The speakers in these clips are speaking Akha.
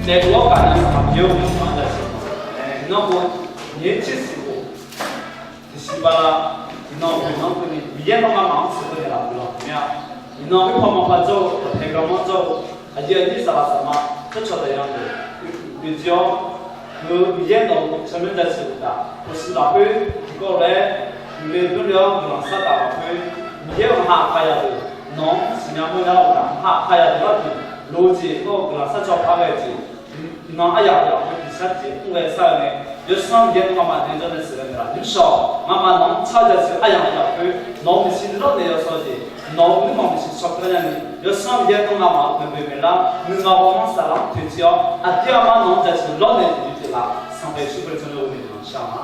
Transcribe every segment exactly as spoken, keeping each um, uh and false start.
Naef ghawr gaq nar, Sanqpaq Miqyaer-euq guiqlanq-anr jaceuq-a. Iqnan khov, nyiq tser siq khof, tiqsiq bala, iqnan-euq guiqlanq keuvni Miqyaer nawmaf-anr sheuqghae naeqlaf-euq guiqlanq-anr mir-a. Iqnan khoerpaw maqpar jawr-eu, dawqpae garmanr jawr-eu, aqyuif aqnyir saqlaq saqma, tsawrcawq daqyan deuq, oeqjir-awr, heu Miqyaer nawq-euq tsawrmyanr jaceuq-euq taf, hawshuif lafkhoer tiqkawv lof-aer, uiqle dmrle-awr guiqlanq sar taf lafkhoer, Miqyaer-euq maqha aqkaq yadeuq nawq-anr siqnya mawrnya-eu taf, maqha aqkaq yadeuq gharduq loq-eu jeq, nawr-euq guiqlanq sarcaw parghae-eu jeq, iqnan aryamq lafkhoer tiqshar tiq mr ghae sar-eu mae. Yawsanr Miqyaer nawmaf maqdui jawr nae sheuqghae naeqlaf nymrshawq, ngamaf nawq-anr tsar jaceuq aryamq lafkhoer nawq-euq maeqshi nuirlanr naeq yawshawr jeq, nawq-euq nuirmanq maeqshi shawr keuv lar nyani, Yawsanr Miqyaer nawr ngamaf-euq maeqboeq maeqlar, nuima ghawrmanr saflar-anr toeqciv-awr, aqdir aqmar nawq-anr jaceuq lawrnaeq jeq biflaf-eu Sanqpaq Yeqsur Kali tsawrmyanr-eu guiqlanq shar-a.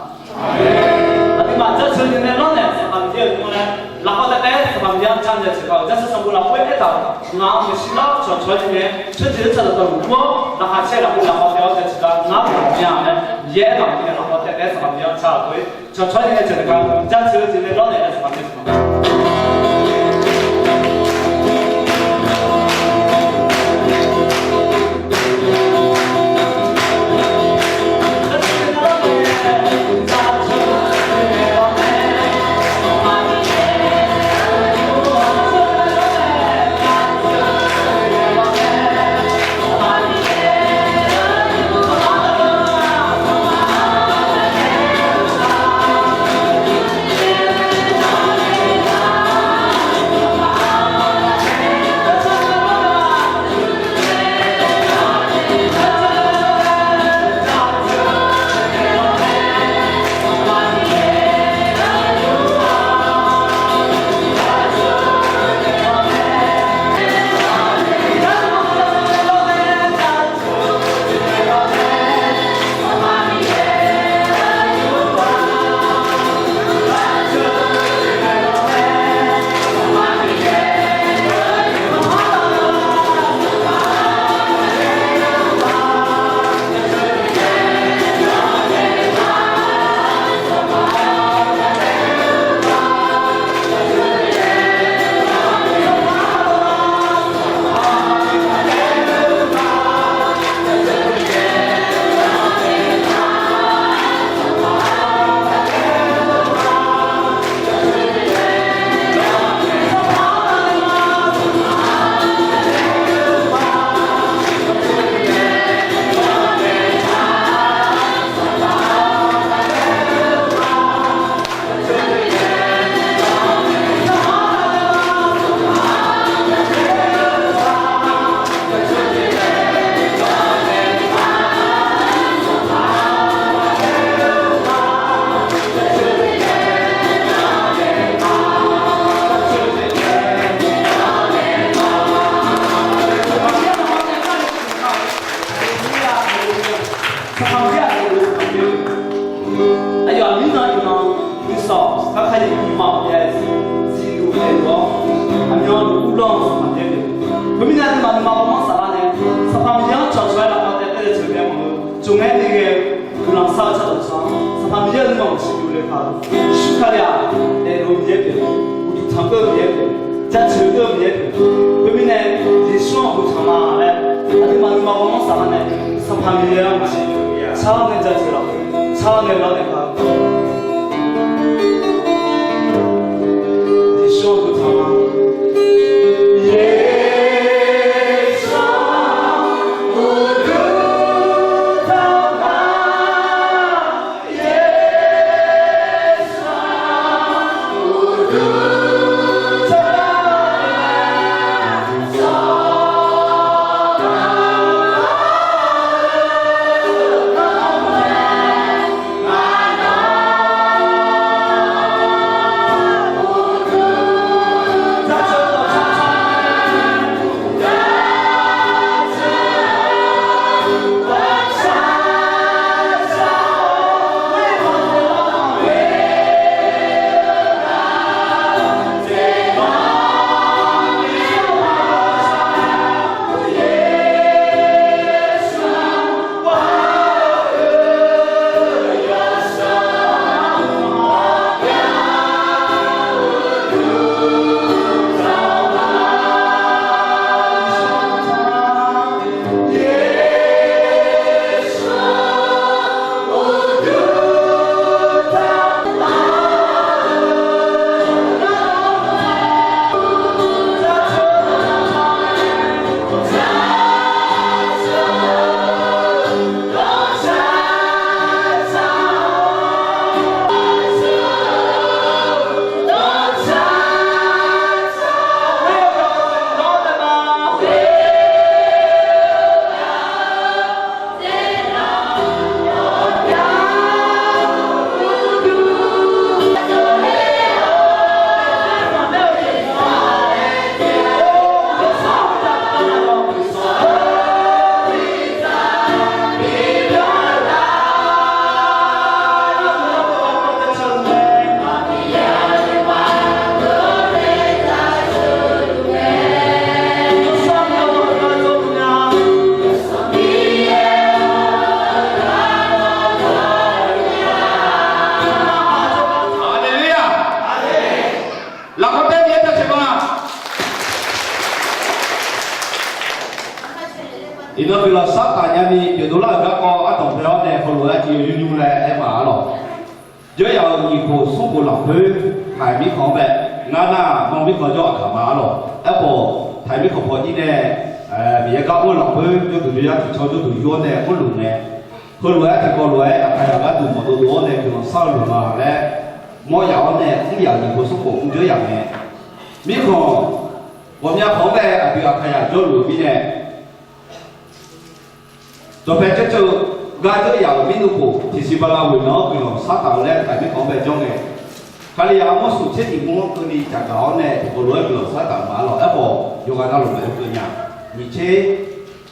Aqduimaf jaceuq jeq nae lawrnaeq Sanqpaq Miqyaer-euq nuima nae, lafkhoer taef taef-aer Sanqpaq Miqyaer-anr jan jaceuq kar-eu jaceuq sanqbof lafkhoer aertaq-euq, ngaq-euq maeqshi lar cawqcawq-aer jeq nae, tsawrjeuq-eu tsaq dawqtawvluf gur-awr laqkhaq caer lafkhoer lafkhoer taef-aer jaceuq gar ngar-anr maqmya-a laer, Miqyaer maqmya lafkhoer taef taef-aer Sanqpaq Miqyaer-anr car lafkhoer cawqcawq-aer jeq nae jaceuq gar jaceuq jeq nae lawrnaeq-aer Sanqpaq Miqyaer-anr Aqyawf aqnyir nan iqnan nuisawq garkar-iq maqbyav-eu zifluf aerluf-awr, aqmyanluf uvlanr-eu Sanqpaq Miqyaer pyeuf. Khoermirnae, aqduimaf nuima ghawrmanr saflar nae Sanqpaq Miqyaer-anr cawqcawq-aer lafkhoer taef taef-aer jaceuq nae maqngeur, tsovnaeq-aer ni ghae-eu guiqlanq sar-eu tsawrhaq-anr Sanqpaq Miqyaer-euq nuima-anr maeqshi yuf le paq-eu Yeqsur Kali-aq, daefluf Miqyaer pyeuf, uqduq tanqkeuv-eu Miqyaer pyeuf, jaceuq keuv-eu Miqyaer pyeuf. Khoermirnae, Yeqsur-anr uqduq tanq ma laer aqduimaf nuima ghawrmanr saflar nae Sanqpaq Miqyaer-anr maeqshi yuf, sar-awr nae jaceuq lafkhoer, sar-awr nae lawrnaeq paq-eu Yeqsur-anr uqduq tanq ma. Yeqsur-anr uqduq tanq ma. Yeqsur-anr uqduq tanq ma. Iqnan guiqlanq sar taf nyani pyeuf dovlar-euq garkawv ardanq bae-awr nae heulof-aer tiqyawq nymr nymr laer aer ma arlawq. Jawryaf-euq nyiq khof smr khof lafkhoer, taqmirkhanq-anr bae, ngar nar nawr mirkhanq jawr aqkaq ma arlawq. Aerkhawf, taqmirkhanq paw jir nae, Miqyaer gar mr-eu lafkhoer jawrduq jawryar tiqcanr jawrduq yur-awr nae mrluf ngae, heulof-aer tiqkawv lof-aer Aqkaqyaq gharduq mawqdov dov-awr nae guiqlanq sar-eu luf ma laer mawr yaf-awr nae mr yaf nyiq khof smr khof mr jawr yaf mae. Mirkhanq ghawqmya khanq-anr bae aqdui Aqkaqyaq jawrluf-eu mirnae, dawqpae caercaer-eu gar jawryaf-euq mirnmr khof tiqsiq bala ghoeq nan-anr guiqlanq sar taq-eu laer taqmirkhanq-anr bae janr ngae, Kalizaq armawr smq tser tiq mr-anr keuvni caqgaq-awr nae tiqkawv lof-aer guiqlanq sar taq-euq ma arlawq. Aerkhawf, yawqghaq navluf maeq-eu keuv nya, nyiq tser,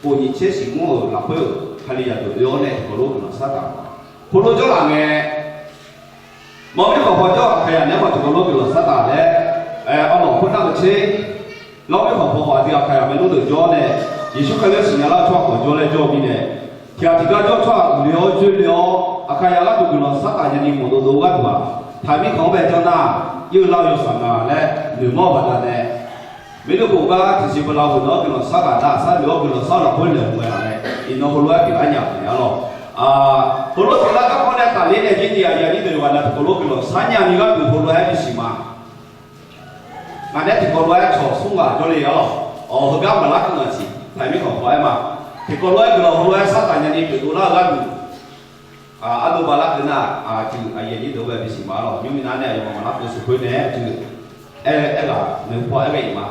khof nyiq tser siq mr-euq lafkhoer-euq Kalizaq deuq oe-awr nae tiqkawv lof guiqlanq sar taq-euq ma. Khoerlof jawrlaf ngae, mawr mirkhanq paw jawr Aqkaqyaq naeq-aer khawf tiqkawv lof guiqlanq sar taq laer, arlawq khoernar-eu tser, lawr mirkhanq paw khawf aqdui Aqkaqyaq maernmr deuq jawr-awr nae, Yeqsur Kali-anr siqnya lar-eu tsawrhaq khawf jawr laer jawr-eu mirnae, tiqghaq tiqgar jawr tsawrhaq uiqle-awr dzoerle-awr Aqkaqyaq gharduq guiqlanq sar taf nyani mawqdov dov-eu gharduq-aq, taqmirkhanq-anr bae janr nar, ir-eu lar-eu yawsaq nga laer noeqmawr-eu baqdanae, mirnmr khof gar tiqsiq bala ghoeq nan-anr guiqlanq sar ghaq nar, sar noeq-awr guiqlanq sar-eu lafkhoer laeqhmq ghae laf nae, iqnan heulof-aer pyeuf-aer nya-euq mae arlawq. Heulof pyeuflar garkawv nae tafler nae jir ni aqyuif aqnyir deuq yawqghaq na tiqkawv lof guiqlanq sar nyani gharduq heulof-aer bisiq ma. Ngaq naeq-aer tiqkawv lof-aer cawq smr ghaq jawrle arlawq. Awq, heugar maqlar keuv ngaq siq, taqmirkhanq paw-aer ma. Tiqkawv lof-aer guiqlanq heulof-aer sar taf nyani pyeuf dovlar-eu gharduq, ardov bala keuv nar, aqyuif aqnyir deuq-anr bae bisiq ma arlawq. Nymrmi nar nae aqyawfmaf maqlar keuv sheuqkhoer naeq-aer aqdui, aer, aerghaq noeq paw aer ghae-iq ma.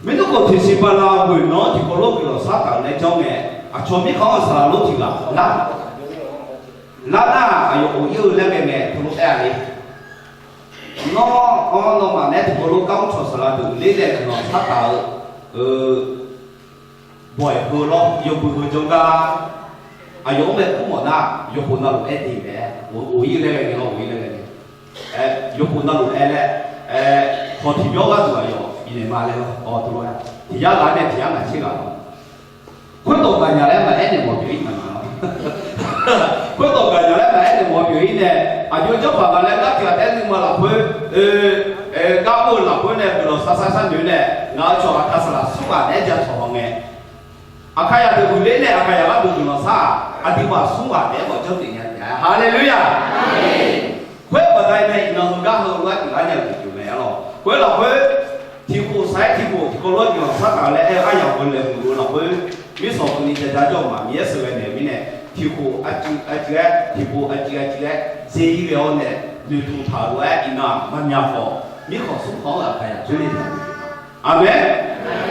Mirnmr khof tiqsiq bala ghoeq nan-anr tiqkawv lof guiqlanq sar taf-euq nae janr ngae, aqcawq mirkhanq-anr saqlaq lof tiq ghaq lar, lar nar aqyawf khof ir-eu laer ghae ngae teulof aer-a le. Nawr, nawmaf naeq-aer tiqkawv lof gar mr cawq saqlaq deuq ler nae guiqlanq sar taf-eu bawq-iq heu lawr yawbui heu janr gar, aqyawf-anr bae kur mawf nar, yawkhof navluf aer de mae-aer, ghof ir-eu laer ghae ngae lawr, ghof ir laer ghae ngae, yawkhof navluf aer laer, hawq tiqbyawr gharduq aqyawf bifnaeq ma laer lawr, awq teulof-aer tiqyar ghaq nae tiqyar ngaq tser ghaq lawr. Khoerdawq gaqnya laer maqaer naeq mawf pyeuf-ir nar ma lawr. Khoerdawq gaqnya laer maqaer naeq mawf pyeuf-ir nae, aqjox janrpaq nga laer ngar tiq ghaq taef-aer nuima lafkhoer, gar mr-eu lafkhoer nae guiqlanq sar sar sar noeq nae, ngaq-euq cawq aqkaq saqlaq smr ghaq naeq-aer ja cawq haw ngae, Aqkaqyaq deuq uiqler nae Aqkaqyaq gharduq guiqlanq sar-aq, aqduimaf smr ghaq naeq-aer mawf janr pyeuf nya taef-a. Haleluya! Khoer-eu baqda nae iqnan heugar heu lar tiq lar nya-eu tiqpov mae arlawq. Khoer lafkhoer, tiqkhof saq-aer tiqkhof tiqkawv lof-aer guiqlanq sar taq-eu laer aer-eu aryamq-eu laeqhmq lof-eu lafkhoer, mirsanq keuvni jaja jawr-eu ma Miqyaer sheuqghae naeq-eu mirnae, tiqkhof aqcuiv aqcuiv-aer, tiqkhof aqcuiv aqcuiv-aer dzer-ir ghae-awr nae, noeqtmq taq-euq lof-aer iqnan maqnya khawf, mirkhanq smr khanq-anr Aqkaqyaq jawrle taef-a. Aqmeq.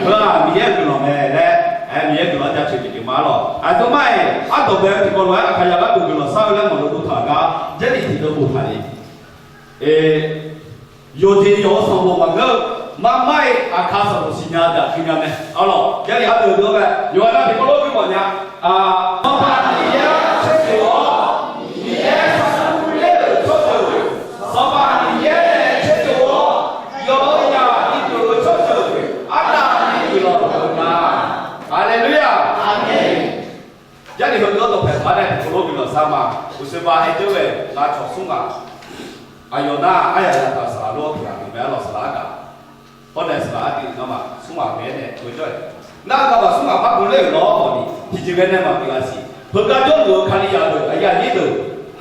Heu-aq Miqyaer-euq guiqlanq mae laer, aer, Miqyaer guiqlanq-anr jaceuq jeq pyeuf ma arlawq. Aqduimaf-iq ardawq bae-eu tiqkawv lof-aer Aqkaqyaq gharduq guiqlanq sar-eu laer mawqdov dov taq-euq gar Jarlif tiqdeuv boftaq ni, yawqjeq yawq-eu sanqbof maqngeur-eu, marmar-iq aqkaq sanqbof siqnya-eu daq keuv nya mae arlawq. Jarlif ardeuv deuv-anr bae yawqghaq na tiqkawv lof-aer gui mawf nya. Sanqpaq Miqyaer tsawrjeuq-awr, Miqyaer sarkir ler-euq tsawrjeuq, Sanqpaq Miqyaer nae tsawrjeuq-awr, yawqha-euq yaq ni geuf-eu tsawrjeuq, arnavni guiqlanq taq-eu ma. Haleluya! Aqmeq. Jarlif heudeuq-anr dawqpaeq taq-awr nae tiqkawv lof guiqlanq sar ma. Uqshoe ba aer jeur ghae-euq nar cawq smr ghaq, aqyawf nar aryaq yataq-eu saqlaq lof-aer tiq ghaq pyeuf mae arlawq saqlaq argaq. Hawr nae saqlaq artiv ngamaf smr ghaq ghae-aer nae tov jawr-eu. Nar ngamaf smr ghaq par guvler-euq lawr hawq ni tiqjeq ghae nae maqpyeuf-a siq. Heugar jawrluf-eu Kalizaq deuq aqyuif aqnyir deuq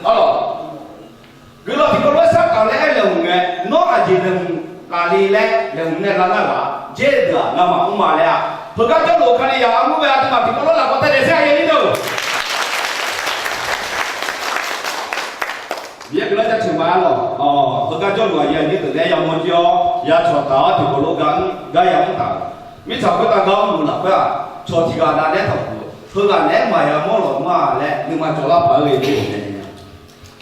arlawq, guiqlanq tiqkawv lof-aer sar taq-eu laer aer laeqhmq ngae, nawr aqjeq laeqhmq taqli laer laeqhmq nae lar nar ghaq, Jarlif deuq-aq ngamaf mr ma laer-a. Heugar jawrluf-eu Kalizaq armur bae aqduimaf tiqkawv lof lafkawv tae daefzir aqyuif aqnyir deuq Miqyaer guiqlanq jaceuq ma arlawq. Heugar jawrluf aqyuif aqnyir deuq nae yamawr jir-awr ya cawq taq-awr tiqkawv lof gar mr gar yamr taq-euq mirtsaq khoertav gar mrluf lafkhoer-aq, cawq tiq ghaq nav naeq-aer taqpuq-eu, heughaq naeq-aer maqya mawr lawq ma laer nuima cawvlar paq-aer ghae jir-euq mae.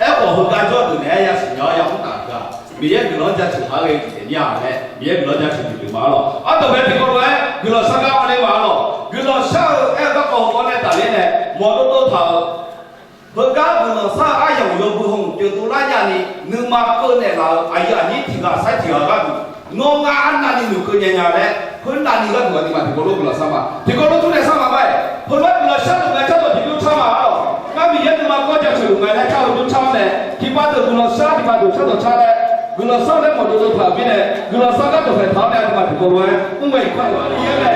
Aerkhawf heugar jawr deuq naeq-aer yasiq nya-awr yamr taq-euq-aq, Miqyaer guiqlanq-anr jaceuq paq-aer ghae-eu jeq taef mir-a laer Miqyaer guiqlanq-anr jaceuq jeq pyeuf ma arlawq. Ardawq bae tiqkawv lof-aer guiqlanq sar gar mawrle ma arlawq. Guiqlanq shar-eu aer-eu garkawv heugar nae tafler nae mawqdov dov taq-euq, heugar guiqlanq sar-eu aryamq yawbui hawmq pyeuf dovlar nya ni nuima keuv naeqlaf-euq aqyuif aqnyir tiq ghaq sair tiq ghaq gharduq, nawr ngar arnavni noeqkeuv nya nya laer khoernavni gharduq aqduimaf tiqkawv lof guiqlanq sar ma. Tiqkawv lof tur nae sar ma ma-iq, heulof-aer guiqlanq shar-euq mae cartawq tiqbymr car ma arlawq. Ngar Miqyaer nuima kawr jaceuq luf nga laer cartawq tiqbymr car-awr nae, tiqpav deuq guiqlanq shar tiqpav deuq cartawq car laer, guiqlanq sar-eu laer mawqdov dov taq-euq mirnae, guiqlanq sar gar dawqpaeq taq-awr nae aqduimaf tiqkawv lof-aer mr ghae-iq kar-euq Miqyaer mae.